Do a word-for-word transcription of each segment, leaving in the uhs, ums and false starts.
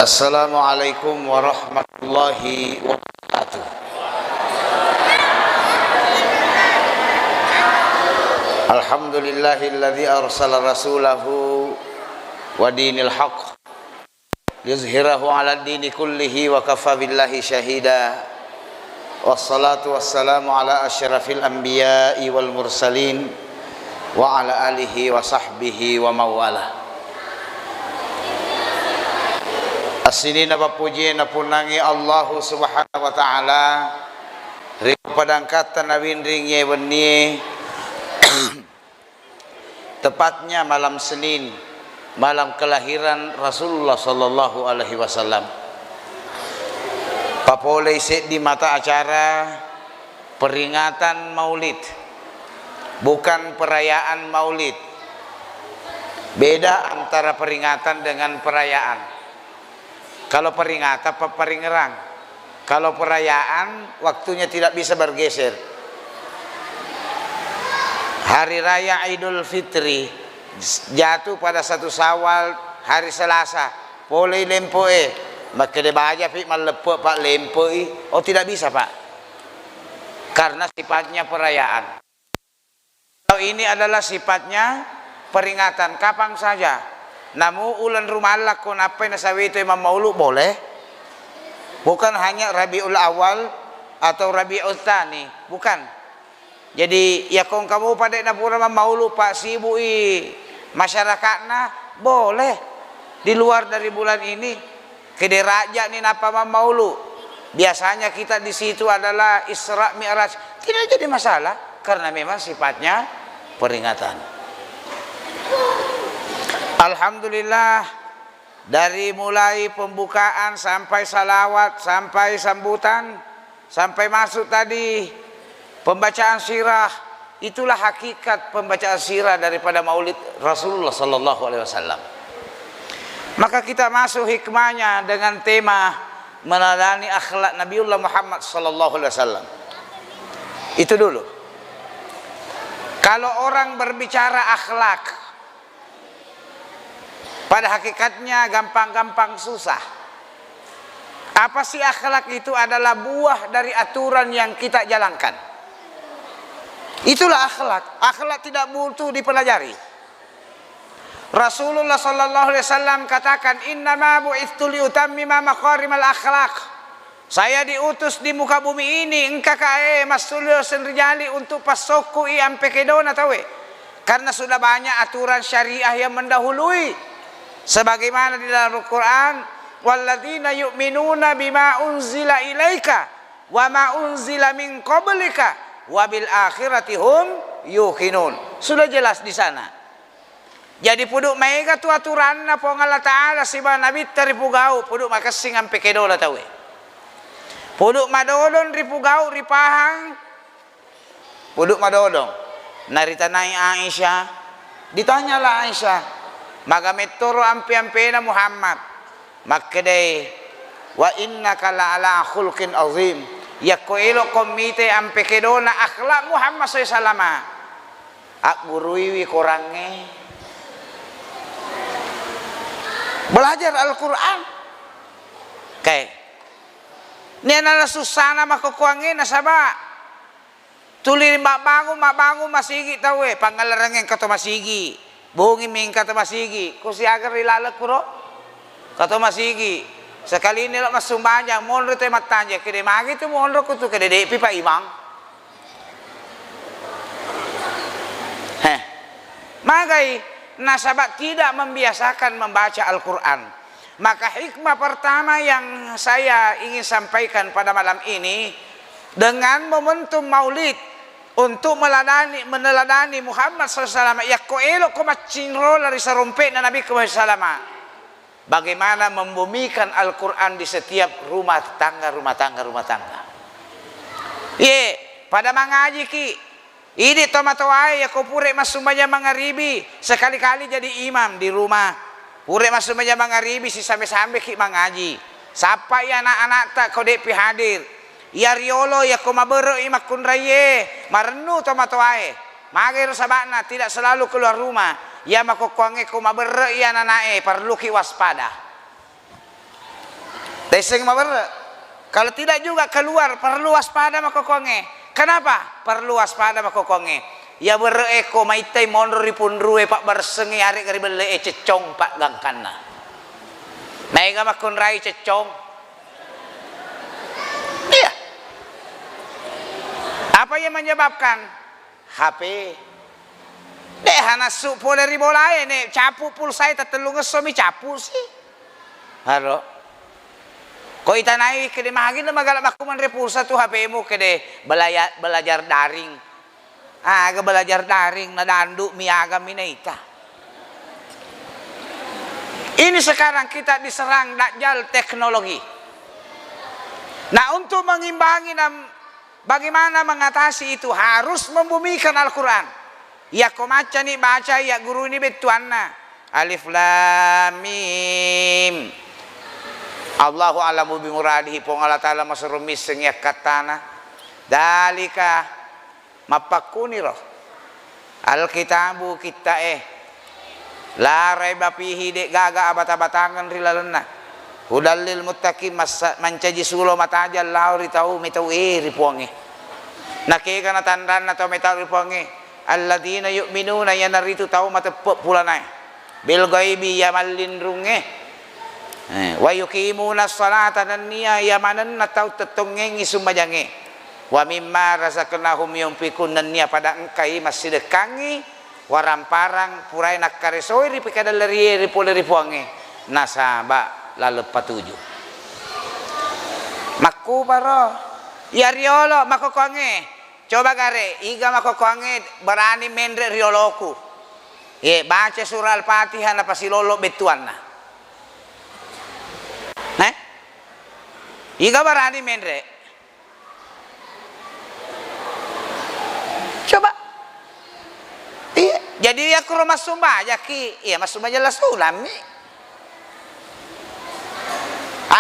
Assalamualaikum warahmatullahi wabarakatuh. Alhamdulillahilladzi arsala rasulahu wa dinil haq liyuzhirahu ala dini kullihi wa kafa billahi syahida. Wassalatu wassalamu ala asyrafil anbiya'i wal mursalin wa ala alihi wa sahbihi wa mawala. Assinina pappujié napunnangi Allahu Subhanahu wa Ta'ala ri padangkatta nawinringngi wennié, tepatnya malam Senin, malam kelahiran Rasulullah sallallahu alaihi wasallam. Papolei seddi mata acara peringatan Maulid, bukan perayaan Maulid. Beda antara peringatan dengan perayaan. Kalau peringatan, paparingerang. Kalau perayaan, waktunya tidak bisa bergeser. Hari Raya Idul Fitri jatuh pada satu Syawal, hari Selasa. Polei lempo'e, makkeda baja pi malleppe' pa' lempo'i. Oh, tidak bisa, Pak. Karena sifatnya perayaan. Kalau ini adalah sifatnya peringatan, kapan saja. Namu uleng rumallakko nappai nasawai tauwe mammaulu, boleh. Bukan hanya Rabiul Awal atau Rabiul Tsani, bukan. Jadi, yakko engka mupa de' napura mammaulu, Pak, sibui masyarakatna, boleh. Di luar dari bulan ini. Kede rajani nappa mammaulu. Biasanya kita di situ adalah Isra Mi'raj. Tidak jadi masalah, karena memang sifatnya peringatan. Alhamdulillah, dari mulai pembukaan sampai salawat, sampai sambutan, sampai masuk tadi pembacaan sirah, itulah hakikat pembacaan sirah daripada Maulid Rasulullah sallallahu alaihi wasallam. Maka kita masuk hikmahnya dengan tema meneladani akhlak Nabiullah Muhammad sallallahu alaihi wasallam. Itu dulu. Kalau orang berbicara akhlak, pada hakikatnya gampang-gampang susah. Apa sih akhlak itu? Adalah buah dari aturan yang kita jalankan. Itulah akhlak. Akhlak tidak butuh dipelajari. Rasulullah sallallahu alaihi wasallam katakan, "Innama bu'itstu liutammima makarimal akhlak." Saya diutus di muka bumi ini, engka kae massulio senrijali untuk passokkui ampe kedona tauwe. Karena sudah banyak aturan syariah yang mendahului. Sebagaimana di dalam Al-Quran, "Walladzina yu'minuna bima unzila ilaika wa ma unzila min qablika wa bil akhirati hum yuqinun." Sudah jelas di sana. Jadi, pudu maega tu aturanna Puang Allah Ta'ala sibawa Nabitta ripugau, pudu makessing ampe kedona tauwe. Pudu madodong ripugau, ripahang, pudu madodong. Naritanai Aisyah, ditanyalah Aisyah, "Maga mettoro ampe-ampena Muhammad?" Makkedai, "Wa innaka la ala khulqin azim." Yakko elokko mite ampe kedona akhlak Muhammad sallallahu alaihi wasallam, agguruiwi korangnge. Belajar Al-Quran. Kae. Nianala sussana makkokkoangnge nasaba tuli mabbangung, mabbangung masigi tauwe, pangngallarengnge engka to masigi. Bongi mi engka to masigi. Ko siaga ri laleng kuro? Engka to masigi. Sekalini lo massumbajang, monro te mattanjeng, kede magi tu monro kutu kede de'pi pa imang. Heh. Magai nasaba tidak membiasakan membaca Al-Quran. Maka hikmah pertama yang saya ingin sampaikan pada malam ini, dengan momentum Maulid untuk meladani, meneladani Muhammad sallallahu alaihi wasallam, yakko elokko maccinrola ri sarompe'na Nabi Muhammad sallallahu alaihi wasallam, bagaimana membumikan Al-Quran di setiap rumah tangga, rumah tangga, rumah tangga. Ye, pada mangajiki, Idi tomatoae, yakko pura massumbayang mangaribi, sekali-kali jadi imam di rumah. Pura massumbayang mangaribi, sisambe-sambeki mangaji. Sappai anak-anakta ko de'pi hadir. Iya riolo, yakko maberre'i makkunraie, marennu tomatoae. Magai ro saba'na, tidak selalu keluar rumah. Iya makkokkoangnge ko maberre'i anak-anak'e, parelluki waspada. Taisseng maberre. Kalau tidak juga keluar, perlu waspada makkokkoangnge. Kenapa? Perlu waspada makkokkoangnge. Iya berre e ko maittai monro ri punrue pabbaressengngi, arega ri belle e ceccong paggangkanna. Maega makkunrai ceccong. Iya. Apa yang menyebabkan? H P. De' hanassu pole ri bolae, ne capu pulsae, tatellung esso mi capu si. Haro. Ko itanai kede magi na magala makkumanre pulsa tu H P-mu kede belaya-, belajar daring. Aga belajar daring na dandu mi aga mi naita. Ini sekarang kita diserang dajjal teknologi. Nah, untuk mengimbangi dan bagaimana mengatasi itu, harus membumikan Al-Quran. Yakko maccani baca, iya guruni bettuanna. Alif Lam Mim. Allahu a'lamu bimuradihi, Puang Allah Ta'ala masero missengngi akkattana. Dalika, mappakkuniro. Alkitabu kitta e. La raiba fihi, de' gaga abata-batangeng ri lalenna. Hudal lil muttaqin, massa-, mancaji sulo matajang lao ri tau metau e ri Puangnge. Nakega na tanranna tau metau ri Puangnge? Alladzina yu'minuna, iyanaritu tau mateppe' pulanae. Bil ghaibi, iya mallinrungnge. Eh, wa yuqimuna sholata, nennia iya manenna tau tettongngengngi sumbajangnge. Wa mimma razaqnahum yunfiqun, nennia pada engkai massidekkangngi waramparang purae nakkaresoi ri pikadallarie ri pole ri Puangnge, nasaba laleng patuju. Makkuparo iya riolo makkokkoangnge. Coba gare, iga makkokkoangnge berani menre rioloku? Ye, baca surah Al-Fatihah napasilollo bettuanna. Eh? Iga berani menre? Coba. Iya, jadi iya kuro massumbajaki, iya massumbajang la sunami.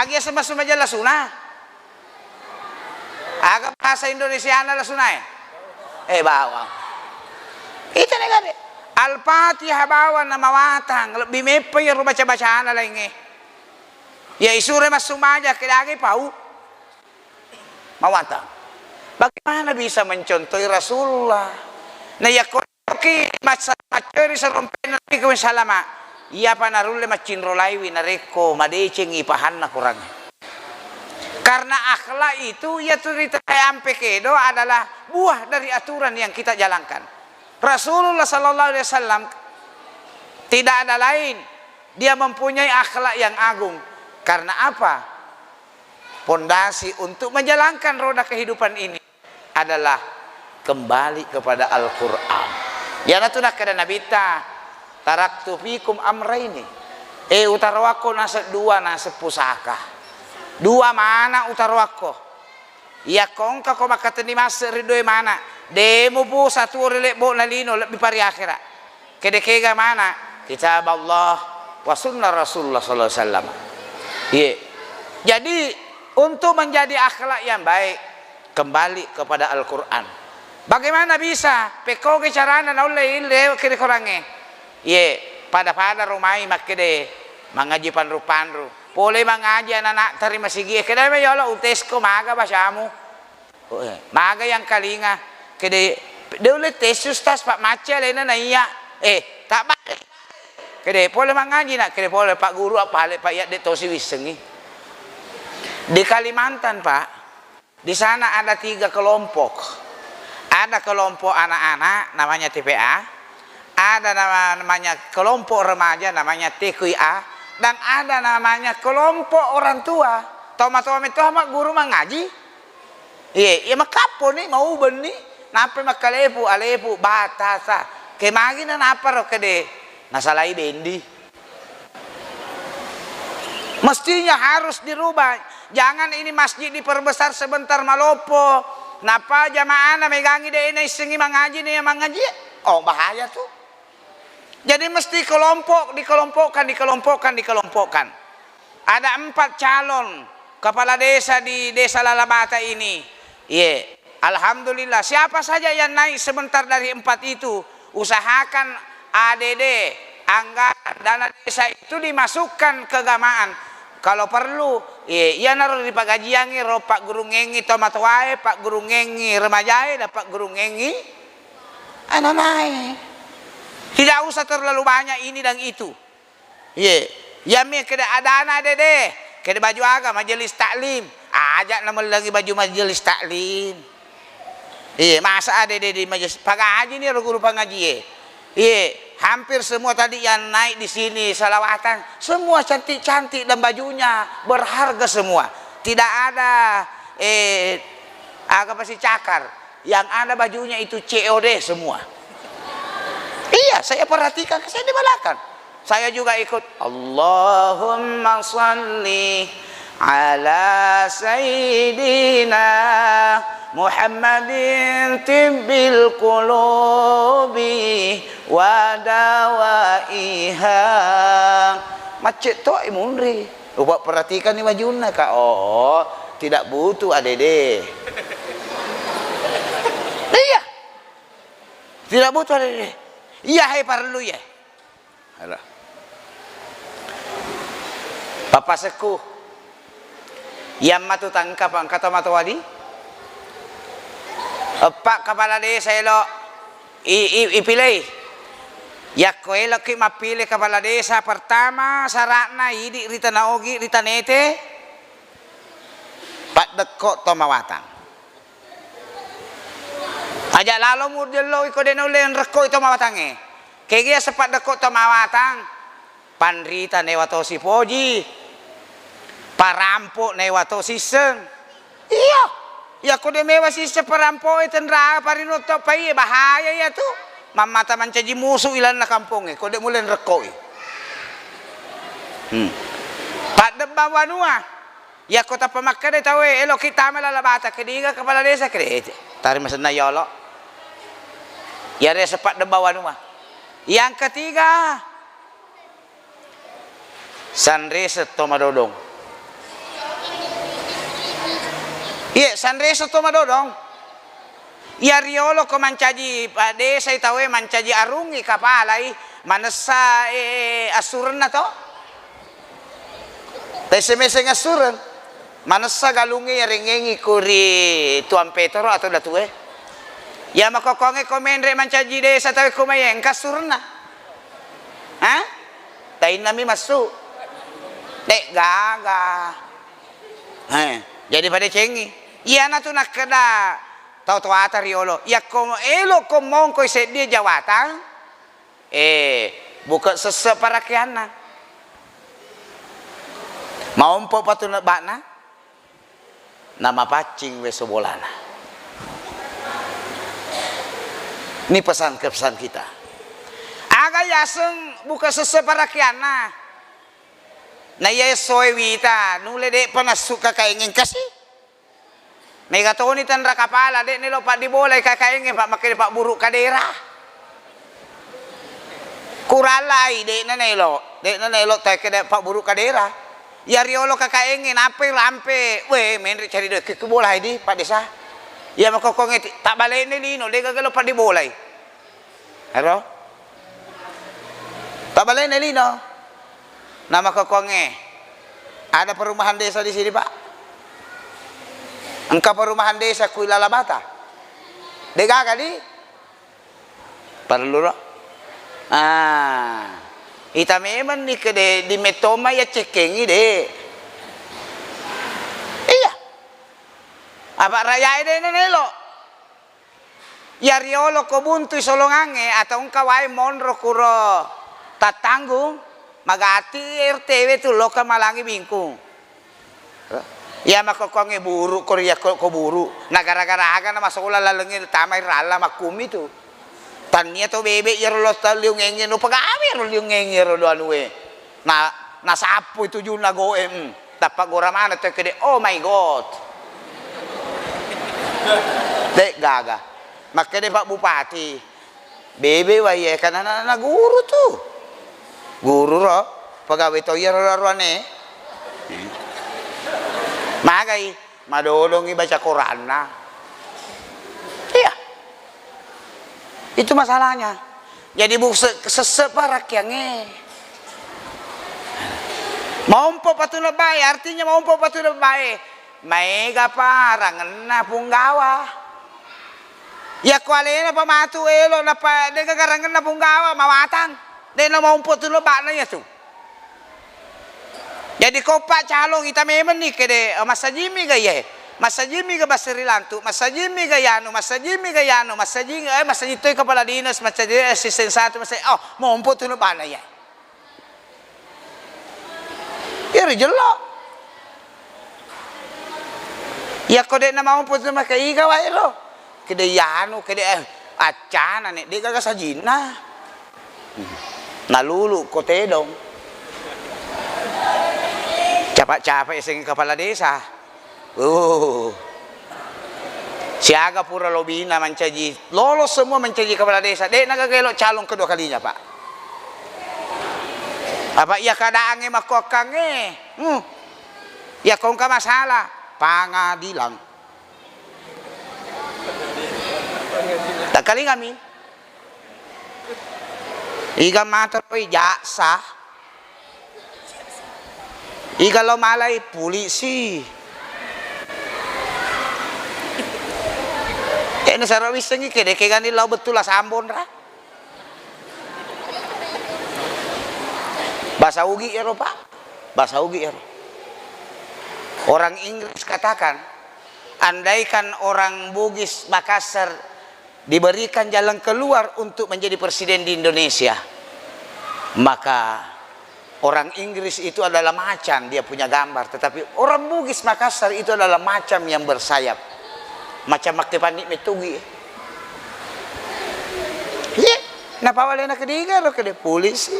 Agi asa massumbajang la suna? Aga bahasa Indonesiana la sunae? Eh, bawang. Itu negare. Al-Fatihah bawang na mawatang, lebbi meppa iyaro baca-bacana laingnge. Ya isure massumbajang ke dage pau. Mawatang. Bagaimana bisa mencontohi Rasulullah? Na yakko ki massa-, macceri sarompenna Nabi ku salama, iyapa narulle maccinrolaiwi narekko madecengngi pahanna Kurangnge. Karena akhlak itu, iya tu rita ampe kedo adalah buah dari aturan yang kita jalankan. Rasulullah sallallahu alaihi wasallam tidak ada lain, dia mempunyai akhlak yang agung. Karena apa? Pondasi untuk menjalankan roda kehidupan ini adalah kembali kepada Al-Quran. Iyanatu nakkeda Nabitta, "Taraktu fikum amraini." Eh, utaroakko naseng dua naseng pusaka. Dua mana utaroakko. Iyakko engkako makkatenni masse ri due mana, de mupusa tuo ri lebbo'na lino, lebbi pari akhera. Kede kega mana? Kitab Allah wa sunnah Rasulullah sallallahu alaihi wasallam. Iye. Jadi, untuk menjadi akhlak yang baik, kembali kepada Al-Quran. Bagaimana bisa? Pekkogi carana naulle ille kede korangnge. Iye, pada-pada romai makkede mangaji panru-panru. Pole mangaji anak-anak tari masigie, kede me yolo utesko maga basamu. Oh, eh, maga yang kalinga, kede, de ulle tes Ustaz, Pak, macca alena na iya. Eh, tak balik. Kede pole mangaji nak, kede pole Pak Guru, apa ale Pak iya de tosi wissengi. Di Kalimantan, Pak, di sana ada tiga kelompok. Ada kelompok anak-anak, namanya T P A. Ada nama-, namanya kelompok remaja, namanya T Q I A. Dan ada namanya kelompok orang tua. Tau matoa metto magguru mangaji. Iye, iya makkapponi, maubenni, nappai makkalepu, alepu, batasa. Ke magi na napparo kede, nasalai bendi. Mestinya harus dirubah. Jangan ini masjid diperbesar sebentar maloppo. Nappa jamaahna megangi de naissengi mangaji, ne mangaji. Oh, bahaya tuh. Jadi mesti kelompok, dikelompokkan, dikelompokkan, dikelompokkan. Ada empat calon kepala desa di Desa Lalabata ini. Ye, alhamdulillah. Siapa saja yang naik sebentar dari empat itu, usahakan A D D, anggaran dana desa itu dimasukkan ke gamaan. Kalau perlu, Iye, iyanaro ripagajiangngi ro paggurungengngi tomatoae, paggurungengngi remajae, dan paggurungengngi ananae. Tidak usah terlalu banyak ini dan itu. Iye, iyami kede adana dede, kede baju aga majelis taklim. Aja namellengi baju majelis taklim. Iye, masa ada di, di majelis pangajini ro guru pangajie. Iye, hampir semua tadi yang naik di sini salawatan, semua cantik-cantik dan bajunya berharga semua. Tidak ada, eh, aga pasti cakar. Yang ada bajunya itu C O D semua. Iya, saya perhatikan, saya di belakang. Saya juga ikut, "Allahumma salli ala sayyidina Muhammadin tibbil qulubi wa dawaiha." Macet toi munri. Coba perhatikan ni bajunna, Kak. Oh, tidak butuh A D D. Iya. Tidak butuh A D D. Iya, hai parellu, iya. Halo. Pappasekku, iyammatu tangkapa engka tomatoa di? Eppa kepala desa elo i, i, ipilei. Yakko eloki mappile kepala desa, pertama syaratna idi ri Tana Ogi, ri Tana Ete, paddekko to mawatang. Aja lalo murjello iko de naulle nrekko to mawatangnge. Kege sepaddekko to mawatang. Panrita newa to sipoji. Parampo newa to sisseng. Iya. Yakko de mewa sisseng parampo e tenra parinotto pai bahaya iya tu. Mammata mancaji musu ilanna kampongnge. Ko de mulle nrekkoi. Hmm. Paddebba wanua. Yakko tappa makkeda tauwe, "Eloki tama lala bata," kediga kepala desa kede, "Tari masenna yolo." Yare sepaddebba wanua. Yang ketiga, sanrese to madodong. Iye, sanrese to madodong. Iya riolo ko mancaji, pa, desa i tauwe mancaji arungngi kapalai, manessa, eh, assurenna to. Taisse meseng assureng. Manessa galungnge yarengngengi ko ri Tuang Petoro atau Datue. Iya makkokkoangnge ko menre mancaji desa tauwe ko mai engka assurenna. Hah? Tainnami massu. Dek gaga. Eh, jadi padecengi. Iyanatu nakkeda tau toata riolo. Yakko elokko mongkoi seddie jawatang, eh, buka sesse parakeanna. Maompo patu nebba'na, namapaccing weso bolana. Ini pesan kesan kita. Aga yaseng buka sesse parakeanna. Na iya essoe wita, nule de'pa nassu kakaengeng kasi. Mega toni tenra kapala, de' nelo paddibolai kakaengnge, pa' makkeda pabburu kadera. Kurallai, de'na nelo, de'na nelo takkeda pabburu kadera. Iya riolo kakaengnge, nappai rampe, we, menre cari doe, ke, ke bolai di, Pak Desa. Iya makkokkoangnge ti, tabbalenne lino, de' gaga lo paddibolai. Ero? Tabbalenne lino. Namakkokkoangnge, ada perumahan desa di sini, Pak? Engka perumahan desa kui Lalabata? De' gaga di? Parellu ro? Ah, ita memang ni kede di mettoma iya cekkengi de'. Iya. Apa rakyat de' nelo? Iya riolo ko buntui solongangnge atau engka wae monro kuro tattanggung, magatti R T W tu loka malangi bingkung. Iya makkokkoangnge buru ko ri yakko ko buru, na gara-gara aga na masola lalengnge tamai ralla makkumi tu. Tannia to bebe iyaro lo liungengnge no pagawe ro liungengnge ro do anue. Na, nasappu tujunna goe, mm. Tappa gora maneng to kede, "Oh my God." De' gaga. Makkeda Pak Bupati, "Bebe wai e, kan anak-anak guru tu." Guru ro, pegawai to iya ro, ro ane. Magai, madodongi baca koranna. Iya. Itu masalahnya. Jadi bu-, se-, sesse parakkiangnge. Maompo patu lebbae, artinya maompo patu lebbae. Maega pa rangenna punggawa. Yakko alena pa matu elo napa de'gaga rangenna punggawa, mawatang. De'na maompo tu lebba'na iyatu. Jadi koppa calong ita memeng ni kede, eh, massajimmi ga iye. Massajimmi ga basseri lantu, massajimmi ga yanu, massajimmi ga yanu, massajing, eh, massajing toi kepala dinas, massajing asisten satu, massajing, oh, mompo tu lebba'na iye. Iyaro jello. Yakko de'na maompo tu maka iga wae ro. Kede yanu, kede, eh, accana ne, de'gaga sajinna. Nalulu ko tedong. Capa-capa iseng kepala desa. Uh. Siaga pura lobina mancaji, lolos semua mencaji kepala desa. De'na gaga elo calon kedua kalinya, Pak. Apa iya keadaannya makkuakkangnge? Hmm. Ya kongka masalah pangadilan. Takkalingami. Iga matoroi jaksa. Iga lo malai pulisi. Eh, nasaro wissengi kede kegani lao betul lah sambon ra. Bahasa Ugi ero, Pak. Bahasa Ugi ero. Orang Inggris katakan, andaikan orang Bugis Makassar diberikan jalan keluar untuk menjadi presiden di Indonesia, maka orang Inggris itu adalah macan, dia punya gambar, tetapi orang Bugis Makassar itu adalah macan yang bersayap. Macam makke panni mettogi. Iya, napawalena kediga ro kede polisi.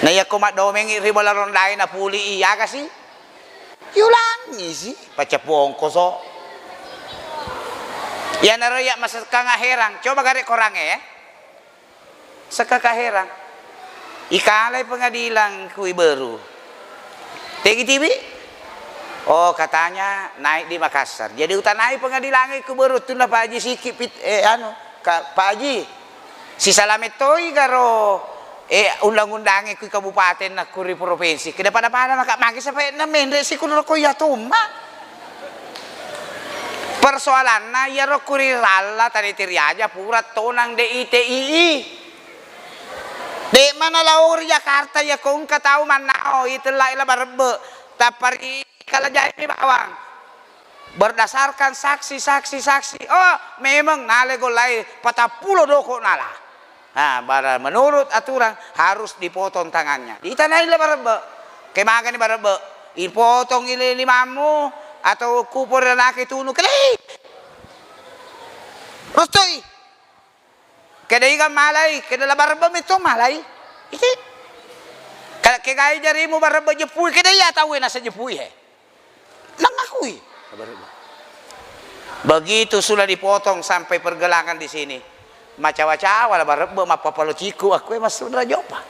Nah, yakko maddomengi ri bola rondae napuli i, aga si? Yulangi si, paccapu ongkoso. Iyanaro iya masekkang aherang, coba gare korangnge ya. Sekkang aherang. Ikalai pengadilan kui beru. Tegi tiwi? Oh, katanya naik di Makassar. Jadi utanai pengadilan kui beru tunna Pak Haji Siki pit, eh, anu, Ka-, Pak Haji. Sisalamettoi garo, eh, undang-undangnge kui kabupaten nakku ri provinsi. Keda pada-pada maka magi sapaenna menre sikunro ko iya tomma. Persoalanna iyaro kuri ralla tadi tiri aja pura tonang D I T I I. Dek mana lao ri Jakarta ya kongka tau mannao itellai la barebbe. Tappa ri kalajai bawang. Berdasarkan saksi, saksi, saksi. Oh, memang nale gollai patappulo doko nala. Nah, bara-, menurut aturan harus dipotong tangannya. Ditanai le barebbe. Kemagani barebbe? Ipotong ile limammu atau kupor anake tunu kelei. Rostoi. Keda iga malai, keda la barebbe metto malai. Iti. Kala kegai jarimu barebbe jepui, keda iya tau nasa jepui he. Nangakui. Begitu sudah dipotong sampai pergelangan di sini, macawa-cawa la barebbe mappapalo ciku, aku masuk neraka jopa.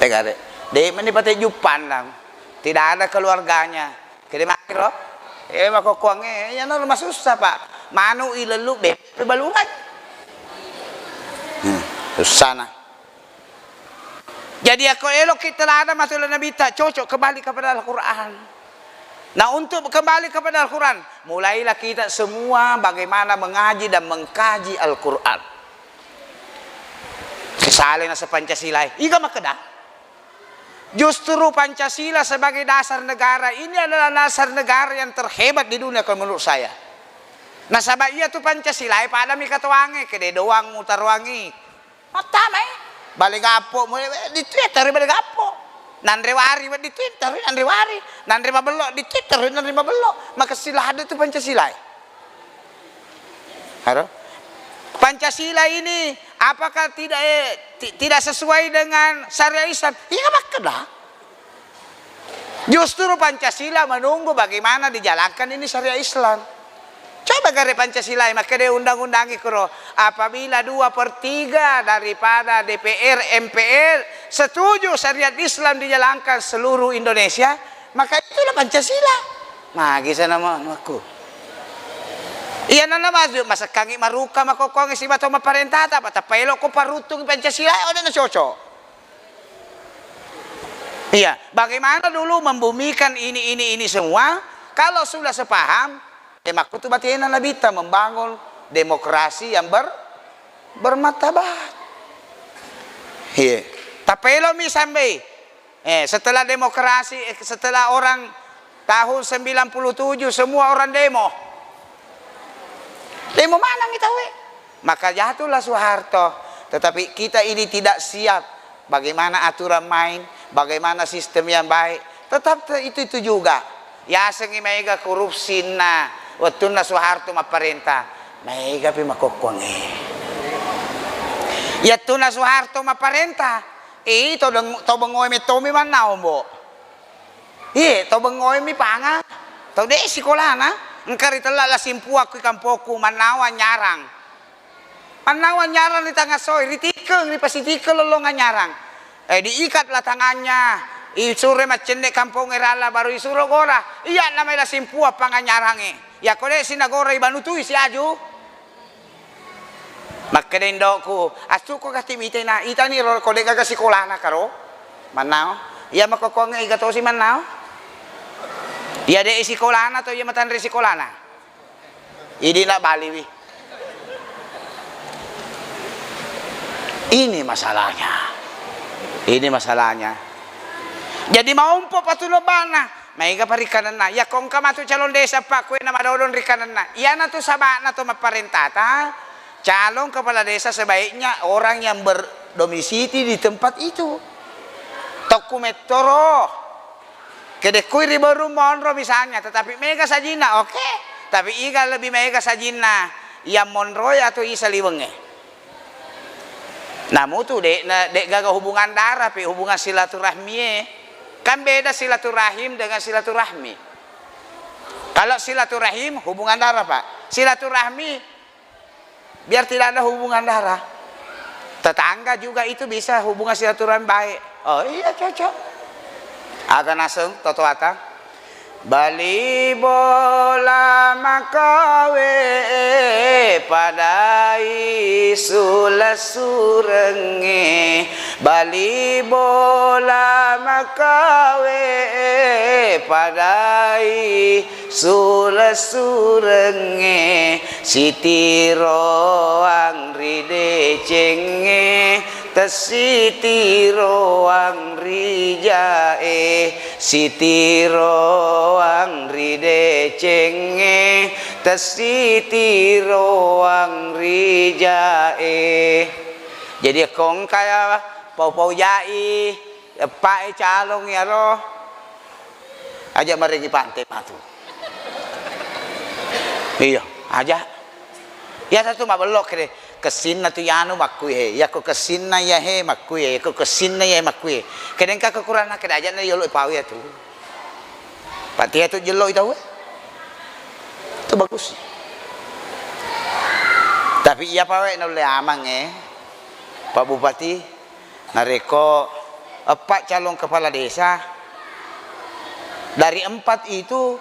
Tegare, de meni pate juppannang, tidak ada keluarganya. Kede makiro, eh, makokkoangnge, eh, iyana masussa, Pak. Manu ilellu beppe balungan. Hmm, sussana. Jadi, ako eloki teladan matu le Nabitta, cocok kembali kepada Al-Quran. Nah, untuk kembali kepada Al-Quran, mulailah kita semua bagaimana mengaji dan mengkaji Al-Quran. Sale nasa Pancasila e. Iga makkeda? Justru Pancasila sebagai dasar negara ini adalah dasar negara yang terhebat di dunia kalau menurut saya. Nasaba iya tu Pancasila e pada mi katoangnge, kede doang mutaroangi. Mattamai. Bale gappo, mu-, eh, ditui taroi bale gappo. Nanre wari, wedding tui taroi nanre wari. Nanre mabello, ditui taroi nanre mabello. Maka sila ada tu Pancasila e. Haro? Pancasila ini apakah tidak, eh, ti-, tidak sesuai dengan syariat Islam? Iya, makkeda. Justru Pancasila menunggu bagaimana dijalankan ini syariat Islam. Coba gare Pancasila, makkeda undang-undang ikro, apabila dua per tiga daripada D P R, M P R setuju syariat Islam dijalankan seluruh Indonesia, maka itulah Pancasila. Magi sana ma-, makku. Iya nana maju masekkangi maruka makokkongi sibato maparentata, apa tappa elokko paruttung Pancasila, oh, dena cocok. Iya, bagaimana dulu membumikan ini, ini, ini semua? Kalau sudah sepaham, eh, makkutu batena Nabitta membangun demokrasi yang ber-, bermartabat. Iya. Tapelomi sampai, eh, setelah demokrasi, eh, setelah orang tahun sembilan puluh tujuh, semua orang demo. Demo manang kita, we? Maka jatuhlah Soeharto. Tetapi kita ini tidak siap. Bagaimana aturan main, bagaimana sistem yang baik, tetap te-, itu-itu juga. Yasengngi maega korupsinna wettunna Soeharto mapparenta, maegapi makkokkoangnge. Yettunna Soeharto mapparenta, eh, to deng-, to bengoe mettomi mannau, Mbo. Iye, to bengoe mi panga, to de' sikolana, engka ritella La Simpuang kui kampokku, mannau anyarang. Mannau anyarang ri tangasoe, ritikkeng, ripasitikkeng lollong anyarang. Eh, diikatlah tangannya, isuroi maccenne' kampongnge ralla, baru isuro gora. Iya'na mai La Simpuang panganyarangnge. Yakko de' sinagora ibanutui siaju. Makkeda indo'ku, "Assukko kati mitena, itani ro ko de' gaga sikolana karo?" Mannau. Iya makkokkoangnge iga tosi mannau? Iya de' sikolana to iya matanre sikolana? Idi' na baliwi. Ini masalahnya. Ini masalahnya. Jadi maompo patuno bana. Maega pa ri kanenna. Yakko engka matu calon desa, Pak, kuena madodong ri kanenna. Iyanatu saba'na to mapparentata, calon kepala desa sebaiknya orang yang berdomisili di tempat itu. Tokku mettoro. Kedekku ri Berung monro misalnya, tetapi mega sajinna, oke. Tapi iga lebih mega sajinna, yang monroe atau i saliwengnge? Namutu de', na, de' gaga hubungan darah, pe hubungan silaturahmi e. Kan beda silaturahim dengan silaturahmi. Kalau silaturahim hubungan darah, Pak. Silaturahmi biar tidak ada hubungan darah. Tetangga juga itu bisa hubungan silaturahmi baik. Oh iya, cocok. Aga naseng totoata. Bali bola makawe padai sulessurengnge, bali bola makawe padai sulessurengnge, sitiroang ri decengnge, tessitiroang ri jae, sitiroang ri decengnge, tessitiroang ri jae. Jadi, ko engka ya pau-pau jai, eppae calon yaro, aja marengi pante matu. Iya, aja. Iya, satu mabello kede. Kessinna tu yanu makkue, yakko kessinna yahe makkue, yakko kessinna yahe makkue. Kedengka kekurangan kede aja na yolo pau ya tu. Pati ya tu jelo tau. Itu bagus. Tapi iya pawe naulle amang e, Pak Bupati, narekko eppa calon kepala desa, dari empat itu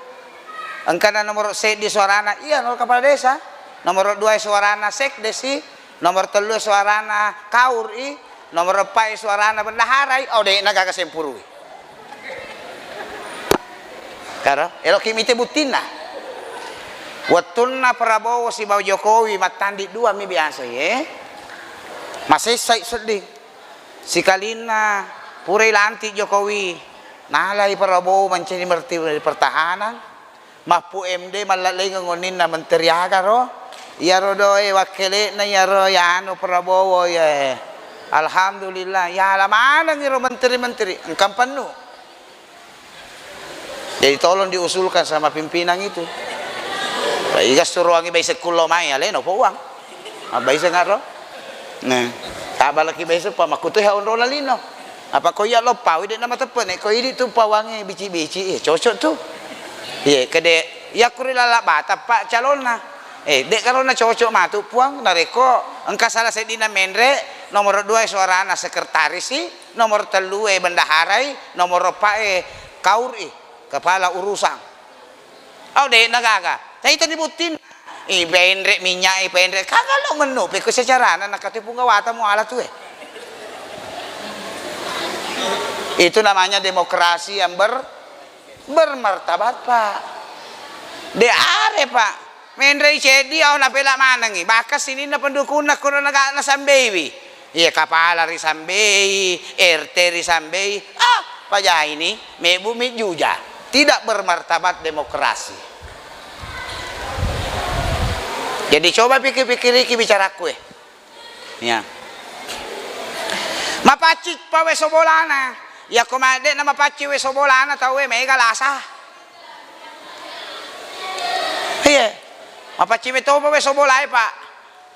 engkana nomor seddi suarana, iya nomor kepala desa, nomor dua suarana sekdes i, nomor tellu suarana kaur i, nomor eppa suarana bendahara i, oh, de'na gaga sempurui. Karo, eloki mite buttinna. Wettunna Prabowo sibawa Jokowi mattandi dua mi biasa ye. Masessai sedding. Sikalinna purai lantik Jokowi, nalai Prabowo mancaji menteri pertahanan, mappu M D mallallengeng oninna menteri aga ro? Iyaro doe wakkele'na iyaro yanu Prabowo ye. Alhamdulillah, yala maneng iro menteri-menteri, engka pennu. Jadi tolong diusulkan sama pimpinan itu. Iga suruangi baiseng kullo mai, alena upoang. Abbaiseng aro. Nah, tabalaki baiseng pa makkutu ha onrona lino. Apa ko iya loppawi de' namateppe ne, ko idi tu pawangi bici-bici, eh, cocok tu. Iya, kede iya kuri lala bata pa calonna. Eh, de' karona cocok matu puang, narekko engka salah seddina menre, nomor dua suarana sekretaris i, nomor tellue bendaharai, nomor eppa e kaur i, kepala urusan. Oh, de'na gaga. Taitani buttinna. Ipenre minyak, ipenre. Kaga lo mennu, pekko secarana nakatui punggawata muala tue. Itu namanya demokrasi yang ber-, bermartabat, Pak. De are, Pak. Menrei ceddi, au napela manengi. Bahkan sininna pendukunna kuro naga-, nasambeiwi. Iya, kapala risambei, R T risambei. Ah, pajaini, mebu mi juja. Tidak bermartabat demokrasi. Jadi coba pikir-pikiriki bicaraku, eh. Ya. Mapaccing pa weso bolana. Yako ma-, de'na mapaccing weso bolana tauwe, mega lasa. Iya. Mapaccing metopa weso bolae, Pak.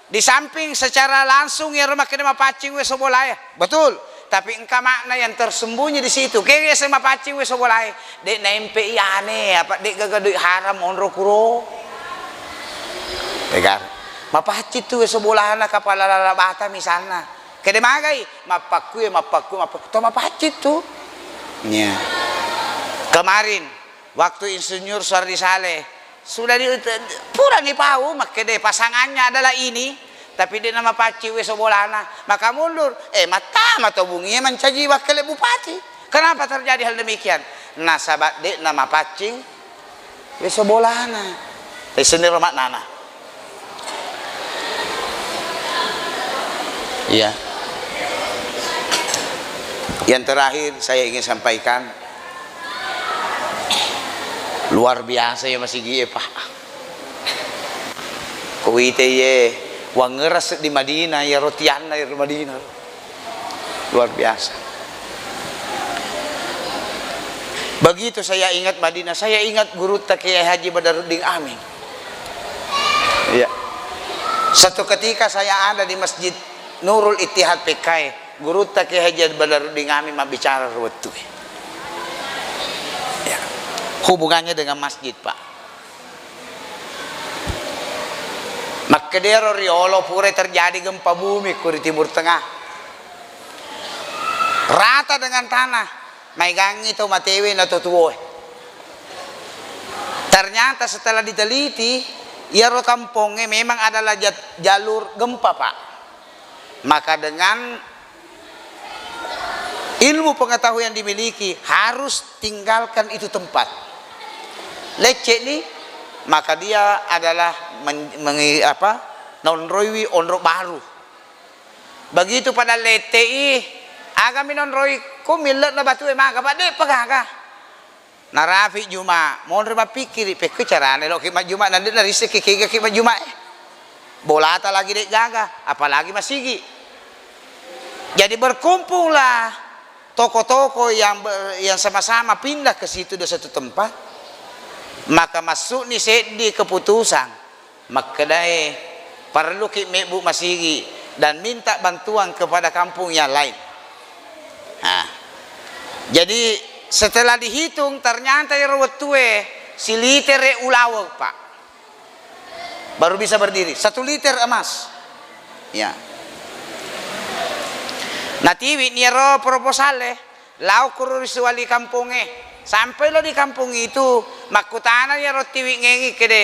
Di samping secara langsung iyaro makkeda mapaccing weso bolae. Betul. Tapi engka makna yang tersembunyi di situ. Kege se mapaccing weso bolae. De' naempe iyane, apa de' gaga doi haram onro kuro. Pegar. Mapaccing tu weso bolana kapala lala bata misalna. Kede magai, mappakkue, mappakkue, mappakkue. To mapaccing tu. Iya. Kemarin, waktu Insinyur Suhardi Saleh, sudah di, purani pau, makkede pasangannya adalah ini, tapi de' namapaccing weso bolana, maka mundur. Eh, mattama to bungie mancaji wakkele bupati. Kenapa terjadi hal demikian? Nasaba de' namapaccing weso bolana. Iseniro maknana. Iya. Yang terakhir saya ingin sampaikan, luar biasa ya masigi e, Pak. Ko uwite ye, wangngera seddi Madinah, iyaro tianna iyaro Madinah. Luar biasa. Begitu saya ingat Madinah, saya ingat gurutta Kiai Haji Badaruddin Amin. Iya. Satu ketika saya ada di Masjid Nurul Ittihad P K E, gurutta Kiai Haji Badaruddin Amin mabbicara ro wettue. Ya. Hubungannya dengan masjid, Pak. Makkedaro riolo pura terjadi gempa bumi ko ri Timur Tengah. Rata dengan tanah, maegangngi to matewe na to tuoe. Ternyata setelah diteliti, iyaro kampongnge memang adalah jat-, jalur gempa, Pak. Maka dengan ilmu pengetahuan yang dimiliki, harus tinggalkan itu tempat. Lecce'ni, maka dia adalah men-, mengi-, apa, naonroiwi onro baru. Begitu pada lette'i, agami naonroi, ko mille'na batue maga, Pak, de'pa gaga. Narapi Juma, monro mappikkiri, pekko carana eloki majjuma, na de' narissekki kegaki majjuma e. Bolata lagi de' gaga, apalagi masigi. Jadi berkumpullah tokoh-tokoh yang ber-, yang sama-sama pindah ke situ dari satu tempat, maka massu'ni seddi keputusan. Makkedae, parelluki mebbu masigi dan minta bantuan kepada kampung yang lain. Nah, jadi setelah dihitung, ternyata ero wettue silitere ulaweng, Pak. Baru bisa berdiri, satu liter emas. Ya. Natiwi ni ero proposal e. Lao kuro ri suwali kampongnge. Sampai lo di kampung itu, makkutana iyaro tiwi ngengi kede,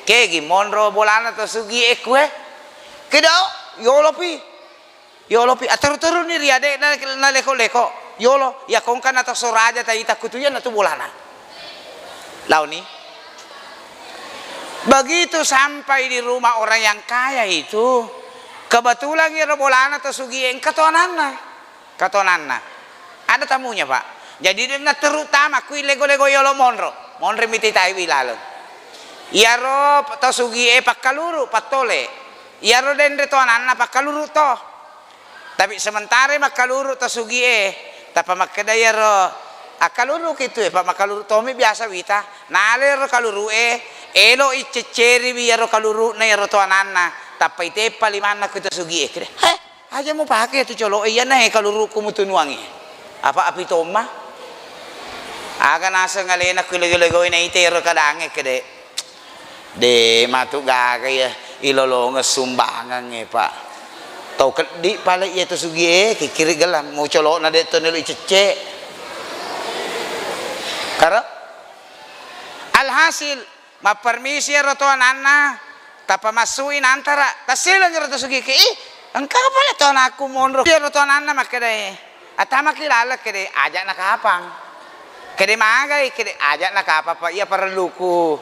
"Kegi monro bolana to sugi e kue?" Kede, "Oh, yolopi. Yolopi." Ateru-teruni ri ade'na naleko-leko. Yolo, iya kongka na to soraja taita kutu iya na tu bolana. Laoni. Begitu sampai di rumah orang yang kaya itu, kebetulan iyaro bolana to sugi e engka to ananna. Katonanna. Ada tamunya, Pak. Jadi, de' natterru tama kui lego-lego yolo monro. Monro mi titaiwi laleng. Iyaro to sugi e pakkaluru, pattole. Iyaro denre to ananna pakkaluru to. Tapi sementara makkaluru to sugi e, tappa makkeda iyaro akkaluru ki tu e, Pak, makkaluru tomi biasa wita. Nalero kaluru e, elo icceriwi iyaro kaluru na iyaro to ananna, tappa iteppa limanna ku to sugi e. Kede, "Heh, aja mupake tu colo e, iyana e kaluruku mutunuangi. Apa api tomma?" Aga naseng alena ku lego-legoi naite ero kadange kede. De matu gaga iya ilolongeng sumbangang e, Pak. Tau keddi pale iya to sugi e, kikkiri gelang, mucolona de to nelo icecce. Karo? Alhasil, mappermisi ero to ananna, tappa massui nantara, tasseleng ero to sugi ke, "Ih, engka pale to anakku monro." Ero to ananna makkedae, Attamaki laleng kede, aja' nakapang. Kede magai kede, aja' nakapang, Pak, iya parelluku.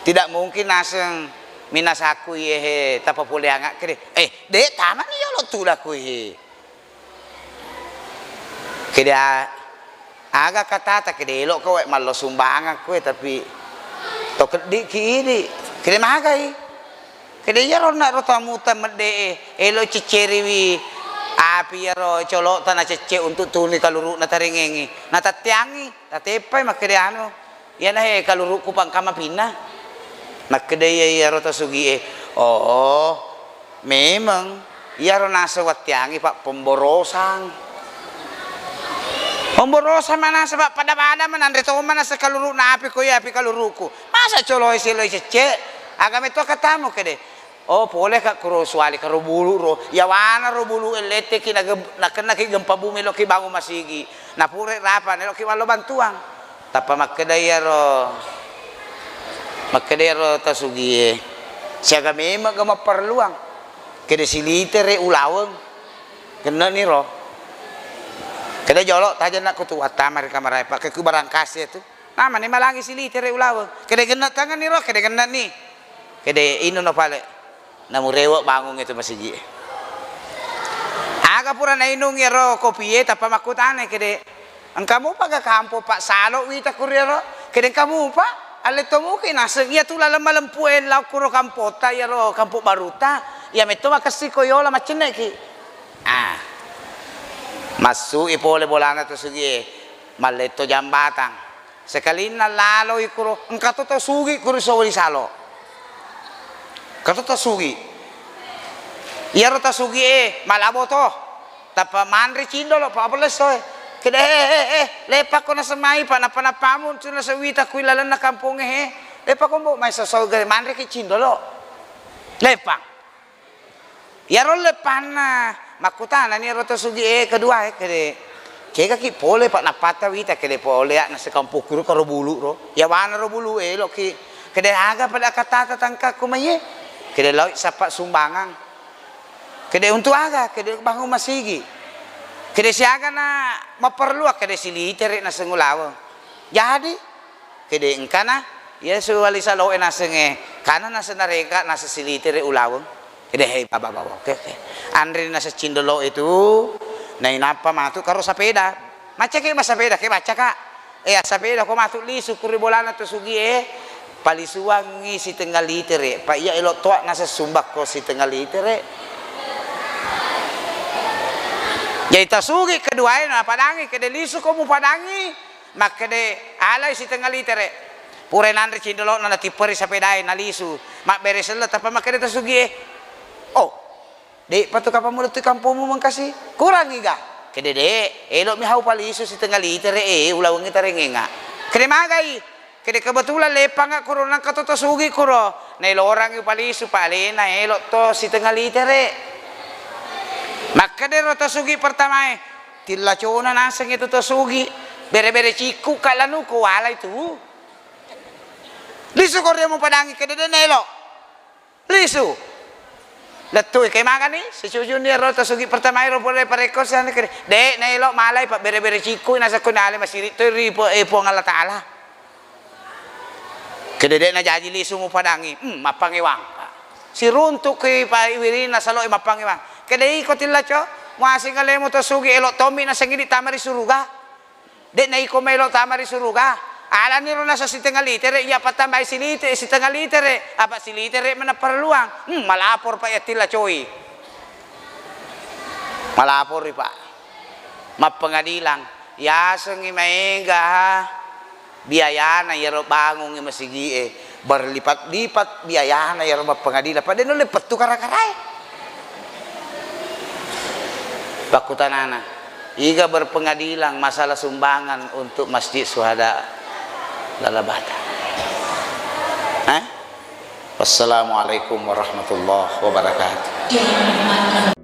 Tidak mungkin naseng minasakku iye he tapapoleanga' kede. Eh, de', tamani yolo' tulaku he. Kede a-, aga katata kede, elo'ko we' mallo sumbangang kowe, tapi to keddi'ki idi'. Kede magai. Kede iyaro onna' ro tamuta medde'e, elo' cecceriwi api iyaro colo'ta nacecce' untuk tuni kaluru'na tarengengngi. Natatteangngi, tateppai makkede anu. Iyana he kaluru'ku pangkama pinna. Makkeda iya iyaro tasugi'e, "Oh, memeng iyaro naseng watteangngi, Pak, pemborosang." Pemborosang manasa, Pak, pada-pada mananre toma naseng kaluru'na api ko iya api kaluru'ku. Masa coloe siloi cecce'? Aga metto katamu kede. Oh, poleka' kuro suwali karo bulu' ro. Yawana ro bulu'e letteki nagem-, nakennaki gempa bumi, elo'ki bangun masigi. Napura rapa, elo'ki wallo bantuang. Tappa makkeda iyaro, makkeda iyaro tasugie, siaga memeng ga mapparelluang. Kede silitere ulaweng. Genneni ro. Kede jolo' tajenna kutu wattama ri kamarae, pakke ku barangkasi tu. Namani malangi silitere ulaweng. Kede genne' tangani ro, kede genne' ni. Kede inunno pale. Namurewe' bangung itu masigi'e. Aga pura nainung iyaro kopie, tappa makkutana kede, "Engka mupa ga kampo, Pak, salo' wita kuriaro?" Kede, "Engka mupa, alle to muki naseng iyatu laleng malempu e lao kuro kampotta iyaro, kampo barutta, iya metto makessing ko yola maccenne'ki." Ah. Massu'i pole bolana to sugie, malletto jambatang. Sekalinna laloi kuro, engka to tau sugi kuro sowali salo. Engka to tau sugi. Iyaro tau sugi e, malabo to. Tappa manre cindolo, pa apa lesso e. Kede, eh, eh, eh, lepakko nasemai, pa nappa-nappamu, cuna sewita kui lalenna kampongnge he. Lepakko mbo, mai sosau gare, manre ki cindolo. Lepang. Iyaro leppanna, makkutanani iyaro to sugi e kedua e, kede, "Kegaki pole, Pak, nappatta wita?" Kede, "Pole, ya, nasekampokku ro karo bulu' ro." Yawana ro bulu' e, elo'ki. Kede, "Aga pada katata tangkakku mai e?" Kede, "Laoi sappa sumbangang." Kede, "Untuk aga?" Kede, "Bangun masigi." Kede, "Siaga na mapparelluang?" Kede, "Silitere naseng ulaweng." Jadi, Kede engkana, iya suwali salo'e nasengnge, kana naseng nareka naseng silitere ulaweng. Kede, "Hei, baba, baba, oke, oke." Anre naseng cindolo itu, nainappa matu karo sapeda. Macca ke massapeda, ke macca ka. Eh, assapeda ko matu lisu kuri bolana to sugi e, palisuangngi sitengnga litere. Pa iya elo toa naseng sumbakko sitengnga litere. Jadi tasugi keduae napadangi, kede lisu ko mupadangi. Makkede, "Alai sitengnga litere." Purai nanre cindolo'na, natipperi sapedae, nalisu. Mabbere selleng, tappa makkede to sugie, "Oh, de'pa tu kapang mulettu kampommu mengkasi? Kurangi ga?" Kede, "De', elo'mi hau palisu sitengnga litere e, ulawengngi tarengengnga." Kede, "Magai?" Kede, "Kebetulan leppanga kuro, nangka to to sugi kuro." Naelorangi palisu, pa alena elo to sitengnga litere. Makkede ro to sugi pertamae, Tillacona naseng itu to sugi, bere-bere cikku ka lanuko walai tu. Lisu ko ria mupadangi, kede de naelo. Lisu. Lettu ke magani, sicujunni ro to sugi pertama ro pole parekko sian kede. De naelo, malai pa bere-bere cikku nasakko nale masiri to ri po-, eh, Puang Allah Taala. Kede de najaji lisu mupadangi, hmm, mappangewang. Siruntuki pa wirinna saloe mappangewang. Kede iko tillaco, muasing alemu to sugi, elo tommi naseng idi tama ri suruga. De naiko maelo tama ri suruga. Alani ro nasa sitengnga litere, iya pattambai silite-, sitengnga litere, apa silitere mana parelluang. Hmm, malapor pa iya tillacoi. Malapori, Pak. Mappengadilang. Yasengngi maega biayana iyaro bangungngi masigi'e, berlipat-lipat biayana iyaro mappengadilang. Pada nulle pettu kara-karae. Pakkutanana, iga berpengadilang masalah sumbangan untuk Masjid Syuhada Lalabata? Hah? Wassalamualaikum warahmatullahi wabarakatuh.